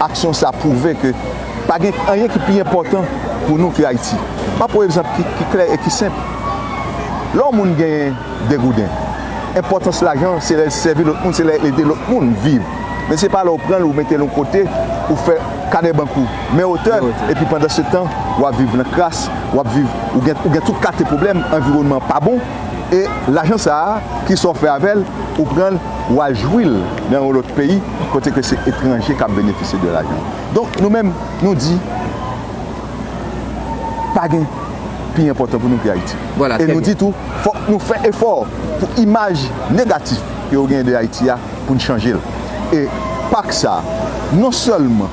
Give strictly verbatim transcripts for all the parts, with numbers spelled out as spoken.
Aksyon sa pwouve ke pa gen anyen ki pi enpòtan pou nou ke Ayiti. M ap pran yon egzanp ki, ki klè e ki senp. Lè yon moun genyen degouden, enpòtans lajan se lè l sèvi lòt moun, se lè l ede lòt moun viv. Men se pa lè w pran l, ou mete l yon kote, ou fè kadèbank ou men wotè, epi pandan se tan, w ap viv nan kras, w ap viv, ou gen, ou gen tout kalite pwoblèm, anviwònman pa bon, e lajan sa a, ki sa w fè avè l, ou pran l, w al jwi l nan yon lòt peyi, kote ke se etranje k ap benefisye de lajan. Donk, nou menm, nou di, pa gen pi enpòtan pou nou ke Ayiti. E nou di tou, fòk nou fè efò pou imaj negatif ke yo genyen de Ayiti a, pou n chanje l. E pak sa, non sèlman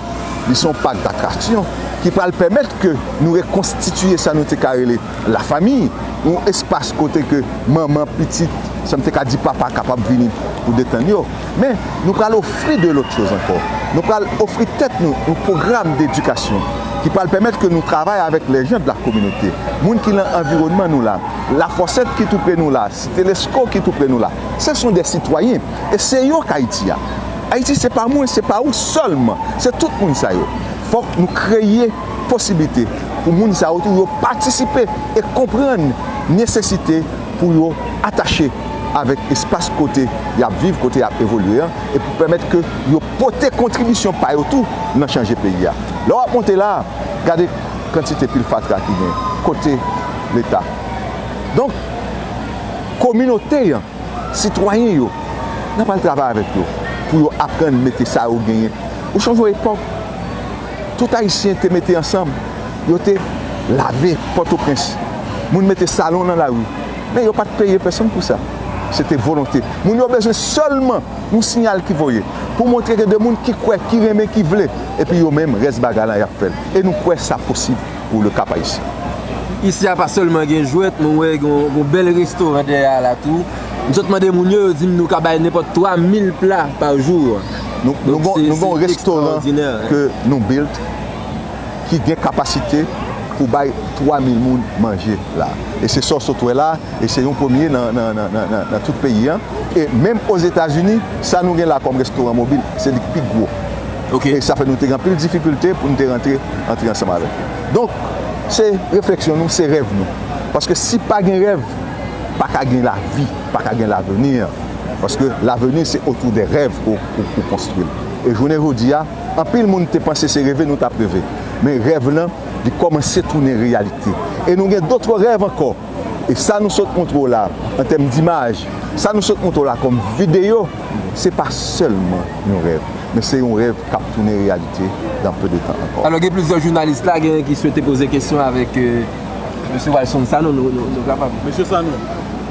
li se yon pak datraksyon ki pral pèmèt ke nou rekonstitiye sa nou te ka rele lafanmi, yon espas kote ke manman, pitit, sa m te ka di papa kapab vini pou detann yo. Men, nou pral ofri de lòt choz ankò. Nou pral ofri tèt nou yon pwogram dedikasyon ki pral pèmèt ke nou travay avèk les gens de la communauté, moun ki nan anviwònman nou la, Lafòsèt ki tou pre nou la, Site Lesko ki tou pre nou la. Ce sont des citoyens. E se yo k Ayiti a. Ayiti se pa mwen, se pa ou sèlman. Se tout moun sa yo. Fòk nou kreye posiblite pou moun sa yo tou yo patisipe e konprann nesesite pou yo atache avèk espas kote y ap viv, kote y ap evolye an, e pou pèmèt ke yo pote kontribisyon pa yo tou nan chanje peyi a. Lè w ap monte la a, gade kantite pil fatra ki gen kote Leta. Donk, kominote an, sitwayen yo, n ap al travay avèk yo pou yo aprann mete sa yo genyen. Ou chonje yon epòk, tout Ayisyen te mete ansanm, yo te lave Pòtoprens. Moun mete salon nan lari. Men yo pa t peye pèsonn pou sa. Se te volonte. Moun yo bezwen sèlman yon siyal ki voye pou montre ke de moun ki kwè, ki renmen, ki vle, epi yo menm, rès bagay la, y ap fè l. E nou kwè sa posib pou le Cap Haïtien. Isi a pa sèlman gen jwèt, mwen wè gen yon, gen yon bèl restoran dèyè a la tou. M sot mande moun yo, yo di m nou ka bay nenpòt twa mil pla pa jou. Nou, nou gon, nou gon restoran ke nou build ki gen kapasite pou bay twa mil moun manje la. E se sa w sot wè la, e se yon premye nan, nan, nan, nan, nan, nan tout peyi an. E menm Ozetazini, sa nou gen la kòm restoran mobil, se li k pi gwo. E sa fè nou te gen anpil difikilte pou nou te rantre, antre ansanm avèk yo. Donk, se refleksyon nou, se rèv nou. Paske si pa gen rèv, pa ka gen lavi, pa ka gen lavni. Paske lavni, se otou de rèv ou, ou, ou konstwi l. E jounen jodi a, anpil moun te panse se reve nou t ap reve. Men rèv lan, li kòmanse tounen reyalite. E nou gen dòt rèv ankò. E sa nou sot montre w la, an tèm dimaj, sa nou sot montre w la kòm videyo, se pa sèlman yon rèv, men se yon rèv k ap tounen reyalite dans peu de temps encore. Alò, gen plizyè jounalis la, gen ki swete poze kesyon avèk, euh, mesye Walson Sanon, nou, nou, nou kapab. Mesye Sanon,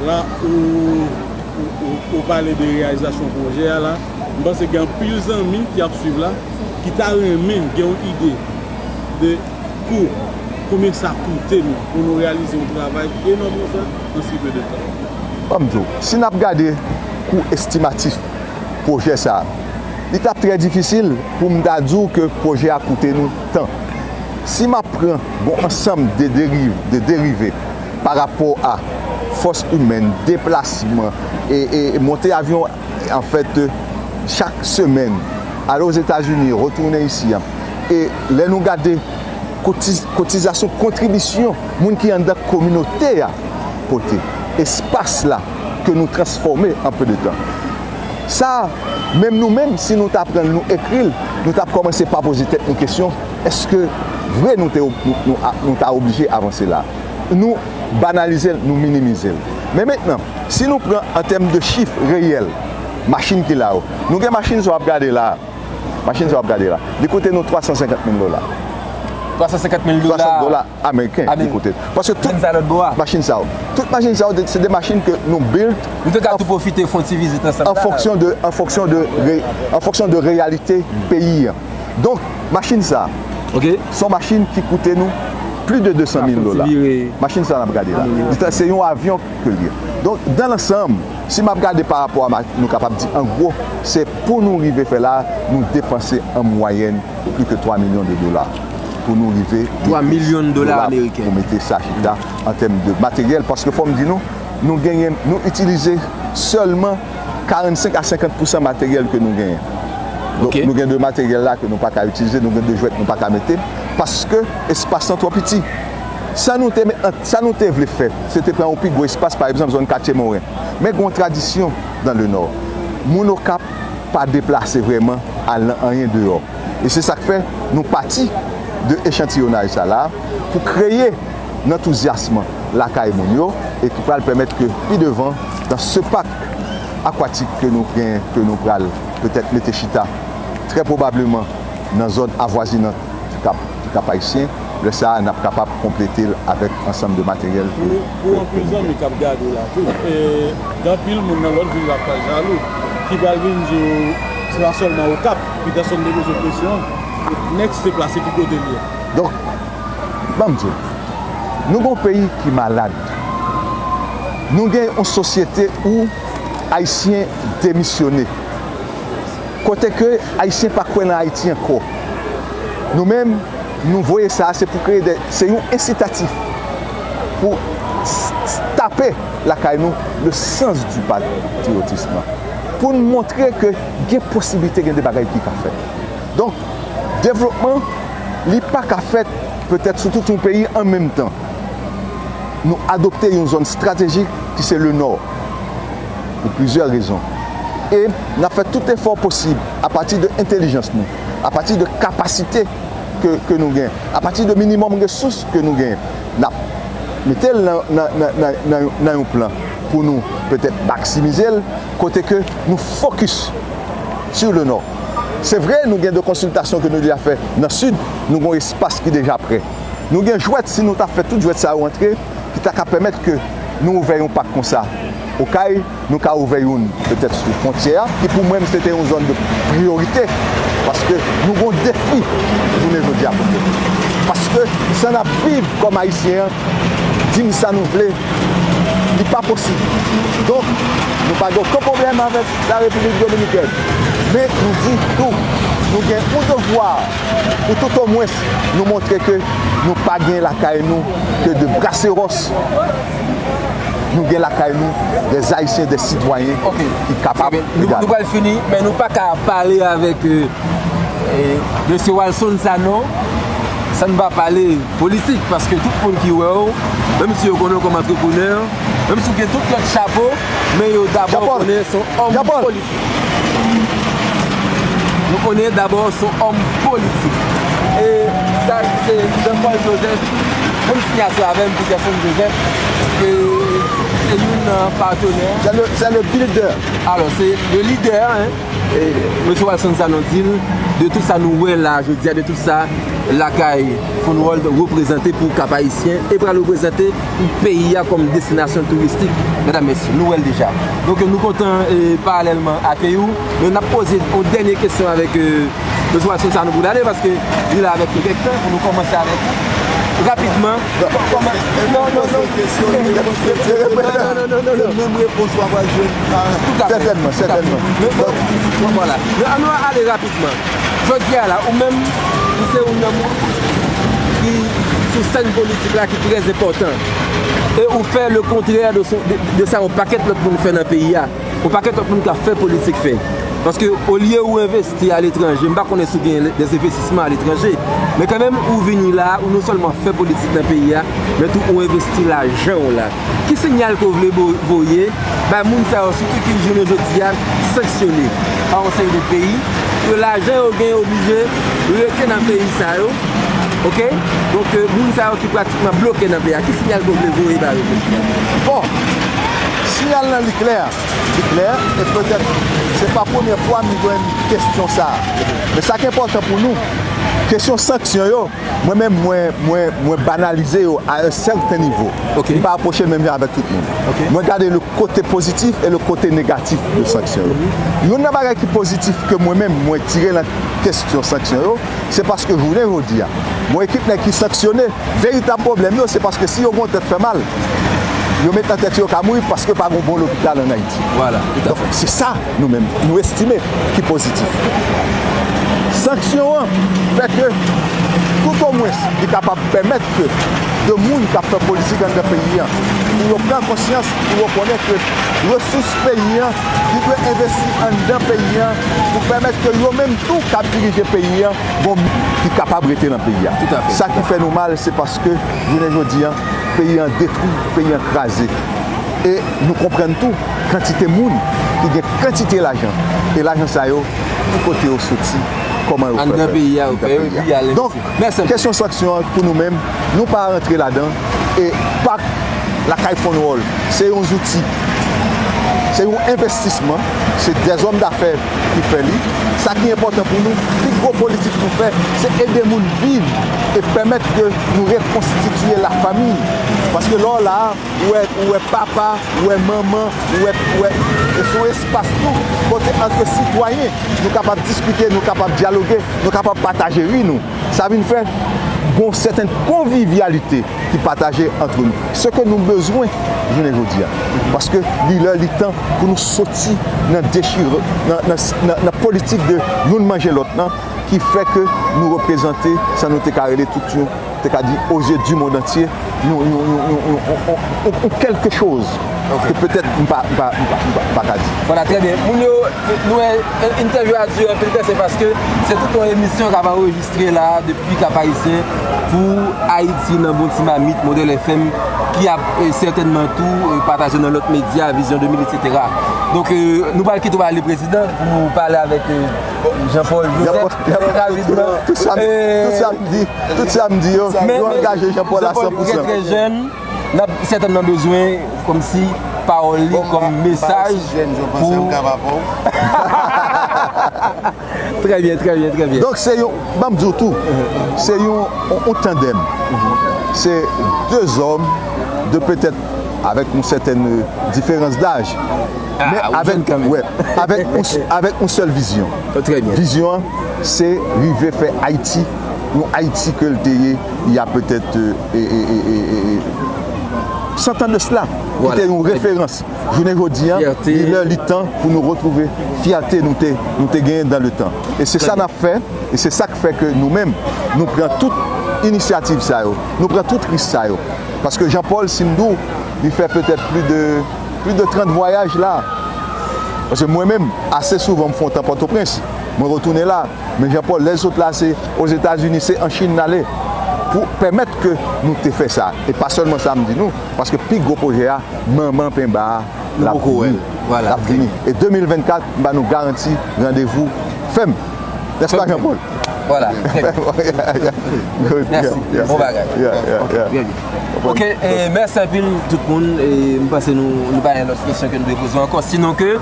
la, ou, ou, ou, ou pale de reyalizasyon pwojè a la, m panse gen anpil zanmi ki ap swiv la, ki ta renmen gen yon ide de kou, konbyen sa koute nou pou nou reyalize yon travay enòm konsa nan si pe de tan? Ban m di w, si n ap gade kou estimatif pwojè sa a, li t ap trè difisil pou m ta di w ke pwojè a koute nou tan. Si m ap pran yon ansanm de deriv, de derive pa rapò a fòs imèn, deplasman, e, e, e monte avyon, anfèt, chak semèn, ale Ozetazini, retounen isi a. E lè nou gade kotiz-, kotizasyon, kontribisyon moun ki anndan kominote a pote, espas la ke nou transfòme an pe de tan. Sa, menm nou menm, si nou ta pran l, nou ekri l, nou t ap kòmanse pa poze tèt nou kesyon, èske vre nou te, nou, nou, nou ta oblije avanse la? Nou banalize l, nou minimize l. Men mentnan, si nou pran an tèm de chif reyèl, machin ki la yo, nou gen machin sa w ap gade la, machin sa w ap gade la, li koute nou twa san senkant mil dola. Twa san senkant mil dola ameriken, li koute. Paske tout machin sa yo, tout machin sa yo, se de machin ke nou build. Nou te ka tou pwofite fè yon ti vizit ansanm la. An fonksyon de, an fonksyon de re-, an fonksyon de reyalite peyi an. Donk, machin sa, se yon machin ki koute nou plis de de san mil dola. Machin sa n ap gade la. Se yon avyon ke l ye. Donk, dans l'ensemble, si m ap gade pa rapò a, nou kapab di, an gwo, se pou nou rive fè la, nou depanse an mwayèn plis ke twa milyon de dola pou nou rive mete twa milyon dola ameriken pou mete sa chita an tèm de materyèl, paske fò m di nou, nou genyen, nou itilize sèlman karannsenk a senkant pousan materyèl ke nou genyen. Donk, nou gen de materyèl la ke nou pa ka itilize, nou gen de jwèt nou pa ka mete, paske espas lan twò piti. Sa nou te, sa nou te vle fè, se te pran yon pi gwo espas, pa egzanp, zòn Katye Moren. Men gen yon tradisyon dans le Nord. Moun Okap pa deplase vrèman al nan anyen deyò. E se sa k fè nou pati de echantiyonaj sa la pou kreye nantouzyasm lakay moun yo e ki pral pèmèt ke pi devan, dans ce parc aquatique ke nou gen, ke nou pral petèt mete chita trè pwobableman nan zòn avwazinant Kap, Kap Ayisyen, lè sa a, n ap kapab konplete l avèk ansanm de materyèl ke, pou, pou ke anpil nou zanmi gen. K ap gade w la tou, e, gen anpil moun nan lòt vil la k pral jalou, ki pral vin di w, se pa sèlman Okap, Peterson te poze kesyon, next se plase ki kote l ye. Donk, ban m di w, nou gen yon peyi ki malad. Nou gen yon sosyete ou Ayisyen demisyone. Kote ke Ayisyen pa kwè nan Ayiti ankò. Nou menm, nou voye sa, se pou kreye de, se yon ensitatif pou s-, s-, tape lakay nou le sens du patriotisme. Pou n montre ke gen posiblite, gen de bagay ki ka fèt. Donk, devlopman, li pa ka fèt petèt sou tout yon peyi an menm tan. Nou adopte yon zòn estratejik ki se le Nò, pou plizyè rezon. E n ap fè tout efò posib, apati de entèlijans nou, apati de kapasite ke, ke nou gen, apati de minimòm resous ke nou gen, n ap mete l nan, nan, nan, nan, nan, nan yon plan pou nou petèt maksimize l, kote ke nou fokis sur le Nord. Se vre, nou gen de konsiltasyon ke nou deja fè nan Sid, nou gen yon espas ki deja prè. Nou gen jwèt, si nou ta fè tout jwèt sa yo antre, ki ta ka pèmèt ke nou ouvè yon pak konsa Okay, nou ka ouvè youn petèt sou fwontyè a, ki pou mwen, se te yon zòn de priyorite, paske nou gen yon defi jounen jodi a pou fè. Paske sa n ap viv kòm Ayisyen an, di n sa nou vle, li pa posib. Donk, nou pa gen okenn pwoblèm avèk la Repiblik Dominikèn. Men nou di tou, nou gen yon devwa pou tout omwens nou montre ke nou pa gen lakay nou ke de braseros. Nou gen lakay nou de Ayisyen, de sitwayen ki kapab egal. Ok. Trè byen. Nou, nou pral fini, men nou pa ka pale avèk, euh, euh, mesye Walson Sanon san n pa pale politik, paske tout moun ki wè w, menm si yo konnen w kòm antreprenè, menm si w gen tout lòt chapo, men yo dabò konnen s on òm politik. Nou konnen dabò s on òm politik. E sa, se Jean Paul Joseph, menm siyati avè m, Peterson Joseph, ke se youn nan patenè. C'est le, c'est le builder. Alò, se le lidè, hein. E mesye Walson Sanon di l, de tout sa nou wè la, jodi a, de tout sa lakay Fun World reprezante pou Kap Ayisyen e pral reprezante pou peyi a kòm destinasyon touristik. Medam, mesye, nou wè l deja. Donk, nou kontan, e, paralèlman akeyi w, men n ap poze yon dènye kesyon avèk, e, mesye Walson Sanon pou n ale, paske li la avèk nou kèk tan, pou nou kòmanse avèk ou rapidman. Non, non, non, non. Non, non, non, non, non. Se menm repons w ap al jwenn. Toutafè. Sètènman, sètènman. Men bon, vwala. Men ann nou ale rapidman. Jodi a la, ou menm, ou se youn nan moun ki sou sèn politik la ki trè enpòtan. E ou fè le kontrè de, de, de sa yon pakèt lòt moun fè nan peyi a. Yon pakèt lòt moun k ap fè politik fè. Paske olye ou envesti aletranje, m pa konnen si w gen de envestisman aletranje, men kanmenm ou vini la, ou non sèlman fè politik nan peyi a, men tou ou envesti lajan w la. Ki siyal ke w vle bo-, voye bay moun sa yo, sitou ki jounen jodi a sanksyone pa yon seri de peyi, ke lajan yo gen oblije rete nan peyi sa yo, oke? Donk, euh, moun sa yo ki pratikman bloke nan peyi a, ki siyal ke w vle voye ba yo jodi a? Bon, siyal lan li klè, li klè, e petèt se pa premye fwa m jwenn kesyon sa a. Men sa k enpòtan pou nou, kesyon sanksyon yo, mwen menm, mwen, mwen, mwen banalize yo a un certain niveau. Ok. M pa apwoche l menm jan avèk tout moun. Ok. Mwen gade le kote pozitif e le kote negatif de sanksyon yo. Mhm. Youn nan bagay ki pozitif ke mwen menm, mwen tire nan kesyon sanksyon yo, se paske jounen jodi a, gon ekip nèg ki sanksyone, veritab pwoblèm yo, se paske si yo gon tèt fè mal, yo met nan tèt yo ka mouri paske pa gon bon lopital ann Ayiti. Vwala, toutafè. Donk, se sa, nou menm, nou estime ki pozitif. Sanksyon an fè ke, toutomwens, li kapab pèmèt ke de moun k ap fè politik anndan peyi a, pou yo pran konsyans, pou yo konnen ke resous peyi a, li dwe envesti anndan peyi a, pou pèmèt ke yo menm tou k ap dirije peyi a, gon moun ki kapab rete nan peyi a. Sa ki fè nou mal, se paske, jounen jodi a, peyi an detwi, peyi an kraze. E nou konprann tou kantite moun ki gen kantite lajan. E lajan sa yo, ki kote yo soti, kòman yo fè fè anndan peyi a. Donk, kesyon sanksyon an, pou nou menm, nou pa rantre ladan. E pak Lakay Fò Nwòl, se yon zouti, se yon envestisman, se dèzòm dafè ki fè li. Sa ki enpòtan pou nou, pi gwo politik nou fè, se ede moun viv e pèmèt ke nou rekonstitiye lafanmi. Paske lè w la a, ou wè, ou wè papa, ou wè manman, ou wè, ou wè, e se yon espas tou kote, antre sitwayen, nou kapab diskite, nou kapab dyaloge, nou kapab pataje ri nou. Sa vin fè gon sètèn konvivyalite ki pataje antre nou. Se ke nou bezwen jounen jodi a. Paske li lè, li tan pou nou soti nan dechire, nan, nan, nan, nan politik de youn manje lòt lan, ki fè ke nou reprezante sa nou te ka rele tout yon, te ka di, aux yeux du monde entier, yon, yon, yon, yon, yon, yon, yon, yon kèlke choz ke petèt m pa, m pa, m pa, m pa, m pa ka di. Vwala, trè byen. Moun yo, nou wè, entèvyou a dire anpil tan, se paske se tout yon emisyon k ap anrejistre la, depi Kap Ayisyen, pou Ayiti nan bon ti mamit, Modèl F M, ki ap, eh, sètènman tou, eh, pataje nan lòt medya, Vizyon de mil, etsetera. Donk, eh, nou pral kite w ale, prezidan, pou pale avèk, eh, Jean Paul Joseph, trè rapidman. Tout sa, tout sa m di, tout sa m di yo, nou angaje Jean Paul a san pou san. Jean Paul trè, trè jèn, n ap sètènman bezwen, kòmsi, pawòl li kòm mesaj pou. Trè byen, trè byen, trè byen. Donk, se yon, ban m di w tou, se yon, yon, yon tandèm. Se de zòm de petèt avèk yon sètèn, euh, diferans daj. Men avèk, wè, avèk yon s-, avèk yon sèl vizyon. Vizyon an, se rive fè Ayiti, yon Ayiti ke l te ye, il y a peut-être, euh, e, e, e, e, e, cent ans de cela, ki te yon referans. Jounen jodi a, li lè, li tan pou nou retwouve fyète nou te, nou te genyen dans le temps. E se sa n ap fè, e se sa k fè ke nou menm, nou pran tout inisyativ sa yo, nou pran tout risk sa yo. Paske Jean Paul, si m di w, li fè petèt plis de, plis de trant vwayaj la. Paske mwen menm, ase souvan m fè yon tan Pòtoprens, mwen retounen la. Men Jean Paul, lè l sot la, se Ozetazini, se an Chin l ale, pou pèmèt ke nou te fè sa. E pa sèlman sa m di nou, paske pi gwo pwojè a, Manman Penba a, l ap vini. L ap vini. E de mil vennkat, m ba nou garanti, randevou fèm. Nèspa, Jean Paul? Vwala, trè byen. Mèsi. Bon bagay. Ok, trè byen. Ok, e mèsi anpil tout moun. E m panse nou, nou pa gen lòt kesyon ke nou te poze ankò. Sinon ke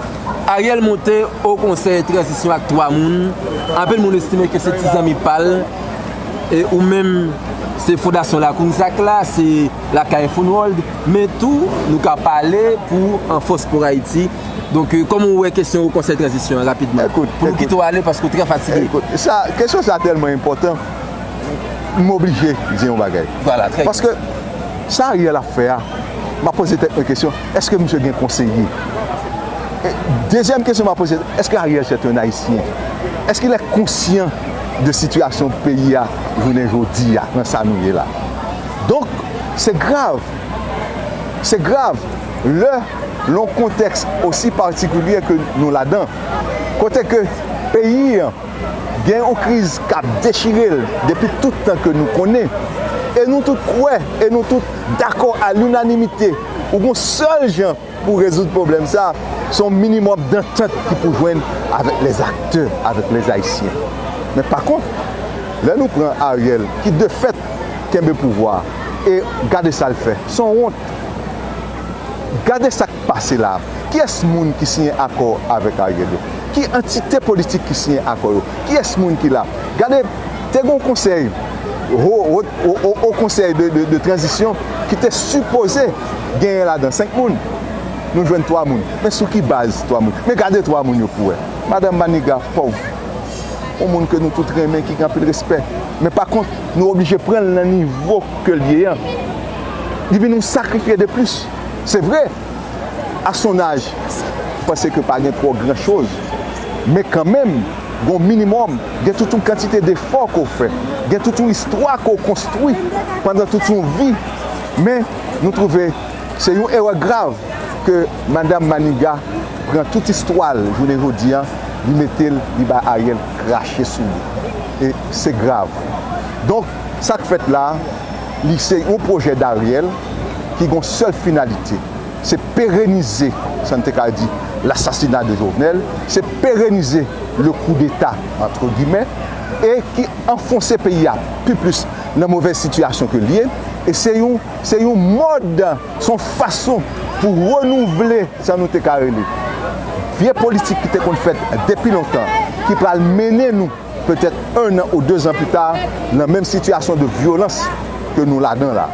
Ariel monte o konsèy tranzisyon ak twa moun. Anpil moun estime ke se ti zanmi pa l. E ou menm, se Fondasyon Lakounzak la, se Lakay Funworld, men tou, nou ka pale pou An Fòs pou Ayiti. Donk, e, kòman w wè kesyon o konsèy tranzisyon an rapidman? Pou nou kite w ale, paske w trè fatige. Ekout, sa, kesyon sa tèlman enpòtan, m oblije di yon bagay. Vwala, trè byen. Paske sa Ariel ap fè a, m ap poze tèt mwen kesyon, èske misye gen konseye? E dezyèm kesyon m ap poze, èske Ariel c'est un Haïtien? Est-ce qu'il est conscient de sitiyasyon peyi a jounen jodi a, nan sa nou ye la? Donk, se grav. Se grav. Lè, nan yon kontèks osi patikilye ke nou ladan, kote ke peyi an gen yon kriz k ap dechire l depi tout tan ke nou konnen, e nou tout kwè, e nou tout dakò a linanimite, ou gon sèl jan pou rezoud pwoblèm sa, se yon minimòm dantant ki pou jwenn avèk lèzaktè, avèk lèzayisyen. Men pa kont, lè nou pran Ariel, ki de fèt kenbe pouvwa a, e gade sa l fè. Se yon wont. Gade sa k pase la. Kiyès moun ki siyen akò avèk Ariel yo? Ki antite politik ki siyen akò yo? Kiyès moun ki la? Gade, te gen yon konsèy, ho, ho, ho, ho, ho konsèy de, de, de tranzisyon ki te sipoze genyen ladan senk moun. Nou jwenn twa moun. Men sou ki baz twa moun? Men gade twa moun yo pou wè. Madanm Maniga, pòv. Yon moun ke nou tout renmen, ki gen anpil respè. Men pa kont, nou oblije pran l nan nivo ke l ye an. Li vin yon sakrifye de plis. Se vre, à son âge, m panse ke pa gen twò gran choz. Men kanmenm, Gen yon minimòm, gen tout yon kantite defò ke w fè, gen tout yon istwa ke w konstwi pandan tout yon vi. Men, nou twouve se yon erè grav ke Madanm Maniga pran tout istwa l jounen jodi a, li mete l, li bay Ariel krache sou li. E se grav. Donk, sa k fèt la, li se yon pwojè Dariel ki gen yon sèl finalite. Se perenize, sa n te ka di, lasasina de Jovenel, se perenize le koudeta, antre gimè, e ki anfonse peyi a pi plis nan movèz sitiyasyon ke l ye, e se yon, se yon mòd, se yon fason pou renouvle sa nou te ka rele vye politik ki te konn fèt depi lontan, ki pral mennen nou petèt en an ou de zan pita, nan menm sitiyasyon de vyolans ke nou ladan la.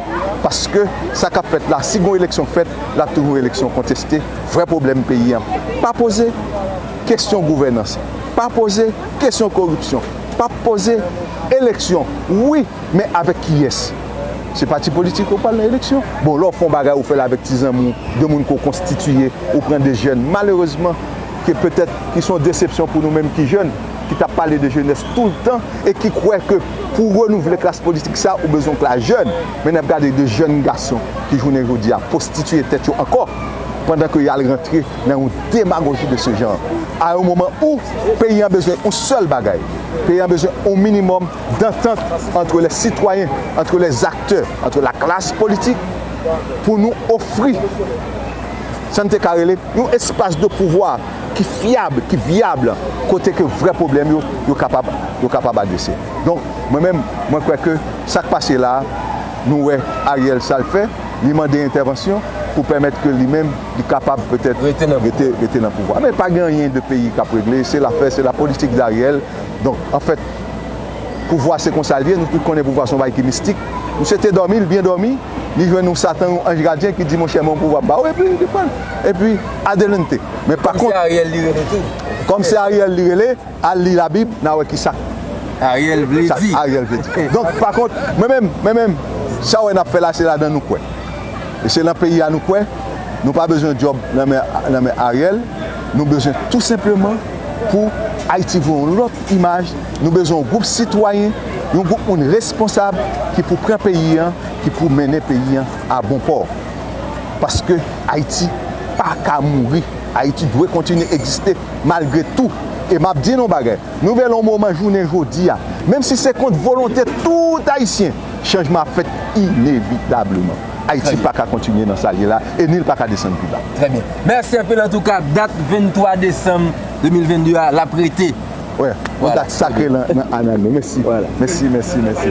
Paske sa k ap fèt la, si gon eleksyon k fèt, l ap toujou yon eleksyon konteste. Vrè pwoblèm peyi an pa poze, kesyon gouvènans pa poze, kesyon koripsyon pa poze, eleksyon, wi, men avèk kiyès? Se pati politik ou pral nan eleksyon. Bon, lè w fè yon bagay, ou fè l avèk ti zanmi w, de moun ke w konstitiye, ou pran de jèn, malerezman, ke petèt ki se yon desepsyon pou nou menm ki jèn, ki t ap pale de jenès toultan e ki kwè ke pou renouvle klas politik sa, ou bezwen yon klas jèn. Men n ap gade de jèn gason ki jounen jodi a pwostitiye tèt yo ankò, pandan ke y al rantre nan yon demagoji de se jan. A yon moman ou peyi an bezwen yon sèl bagay, peyi an bezwen yon minimòm dantant antre lè sitwayen, antre lè aktè, antre la klas politik, pou nou ofri, sa n te ka rele, yon espas de pouvwa ki fyab, ki vyab, kote ke vrè pwoblèm yo, yo kapab, yo kapab adrese. Donk, mwen menm, mwen kwè ke sa k pase la a, nou wè Ariel sa l fè, li mande entèvansyon pou pèmèt ke li menm, li kapab petèt rete nan pouvwa. Rete, rete nan pouvwa. Men pa gen anyen de peyi k ap regle, se lafè, se la politik Dariel. Donk, anfèt, pouvwa se konsa l ye, nou tout konnen pouvwa se yon bagay ki mistik. Misye te dòmi, li byen dòmi, li jwenn yon Satan, yon anj gadyen ki di, monchè, men yon pouvwa m ba ou, epi li pran l. Epi, adelante. Men pa kont, kòm se Ariel li rele tou. Kòm se Ariel li rele, al li Labib, n a wè ki sa Ariel vle di. Ariel vle di. Donk, pa kont, mwen menm, mwen menm, sa w wè n ap fè la, se ladan nou kwè. E se nan peyi a nou kwè. Nou pa bezwen djòb nan men, nan men Ariel. Nou bezwen tou senpleman pou Ayiti voye yon lòt imaj. Nou bezwen yon gwoup sitwayen, yon gwoup moun responsab ki pou pran peyi an, ki pou mennen peyi an a bon pò. Paske Ayiti pa ka mouri. Ayiti dwe kontinye egziste malgre tou. E m ap di nou yon bagay, nou rive nan yon moman jounen jodi a, menm si se kont volonte tout Ayisyen, chanjman ap fèt inevitableman. Ayiti pa ka kontinye nan sa l ye la, e ni l pa ka desann pi ba. Trè byen. Mèsi anpil. Antouka, dat venntwa desanm de mil vennde a, l ap rete. Wi, yon dat sakre nan, nan anal nou. Mèsi. Mèsi, mèsi, mèsi.